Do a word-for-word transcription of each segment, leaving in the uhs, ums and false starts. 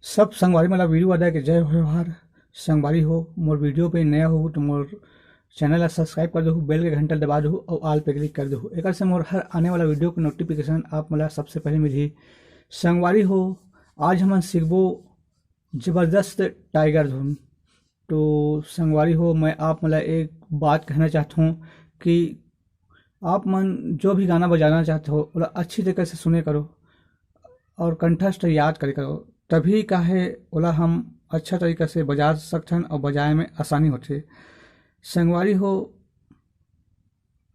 सब संगवारी मन ला वीरू अदा के जय जोहार। संगवारी हो, मोर वीडियो पे नया हो तो मोर चैनल ला सब्सक्राइब कर देहू, बेल के घंटा दबा देहू और ऑल पे क्लिक कर देहू। एकर से मोर हर आने वाला वीडियो के नोटिफिकेशन आप मन ला सबसे पहले मिलही। संगवारी हो, आज हमन सीखबो जबरदस्त टाइगर धुन। तो संगवारी हो, मैं आप मन ला एक बात कहना चाहत हूँ कि आप मन जो भी गाना बजाना चाहत हो, ओला अच्छी तरीके से सुने करो और कंठस्थ याद करे करो। तभी का है, ओला हम अच्छा तरीके से बजा सकथन और बजाए में आसानी होथे। संगवारी हो,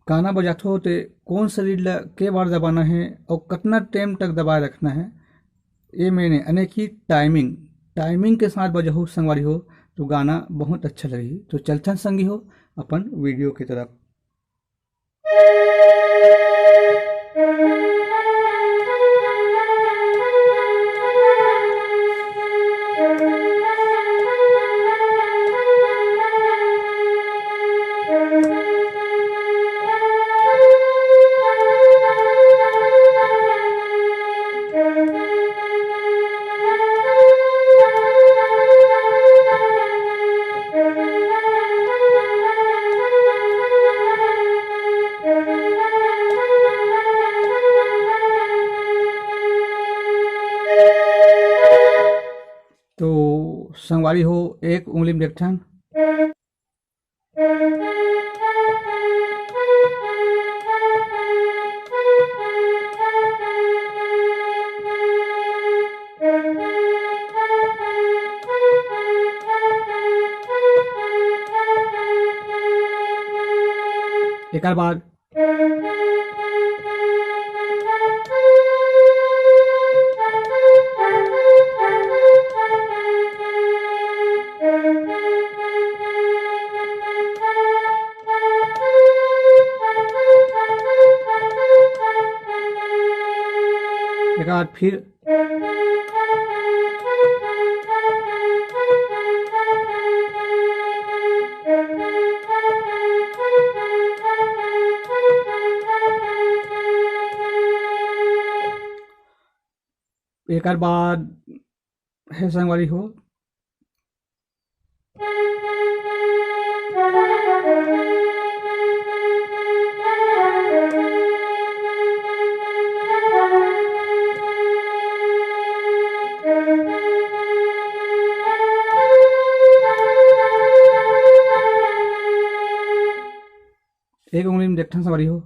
गाना बजाथो ते कौन शरीर ला के बार दबाना है और कितना टाइम तक दबाए रखना है, ये मैंने यानी कि टाइमिंग, टाइमिंग के साथ बजाहू संगवारी हो, तो गाना बहुत अच्छा लगही। तो चलथन संगी हो अपन वीडियो की तरफ। तो संगवारी हो, एक उंगली में देखथन। एकर बाद एकर बाद फिर एकर बाद हे संगवारी हो, एक उंगली में देखथन संगवारी हो।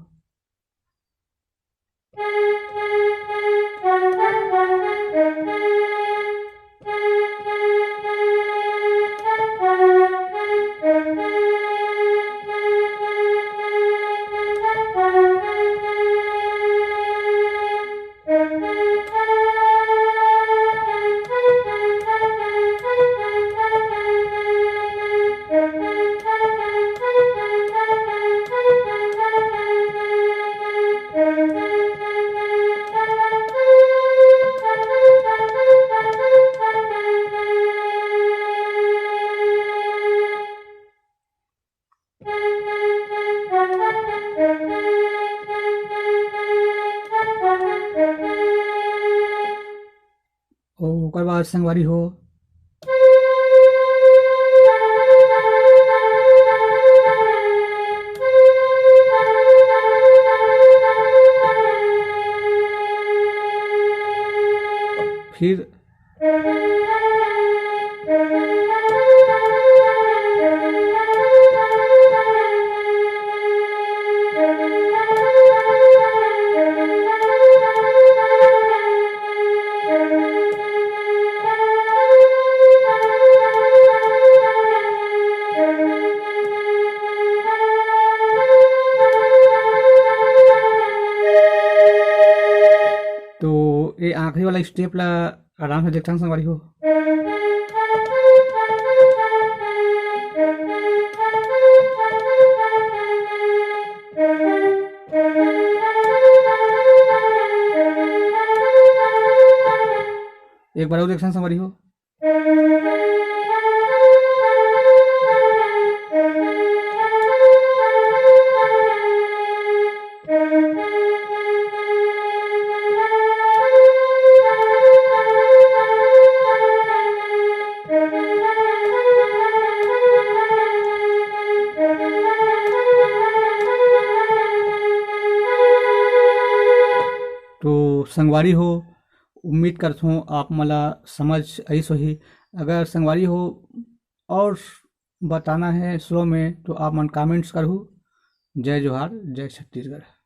ओकर बाद संगवारी हो, फिर तो ये आखिरी वाला स्टेप ला आराम से देखथन संगवारी हो। एक बार और देखथन संगवारी हो। संगवारी हो, उम्मीद करथों आप मन ला समझ आइस होही। अगर संगवारी हो और बताना है स्लो में तो आप मन कमेंट्स करहू। जय जोहार, जय छत्तीसगढ़।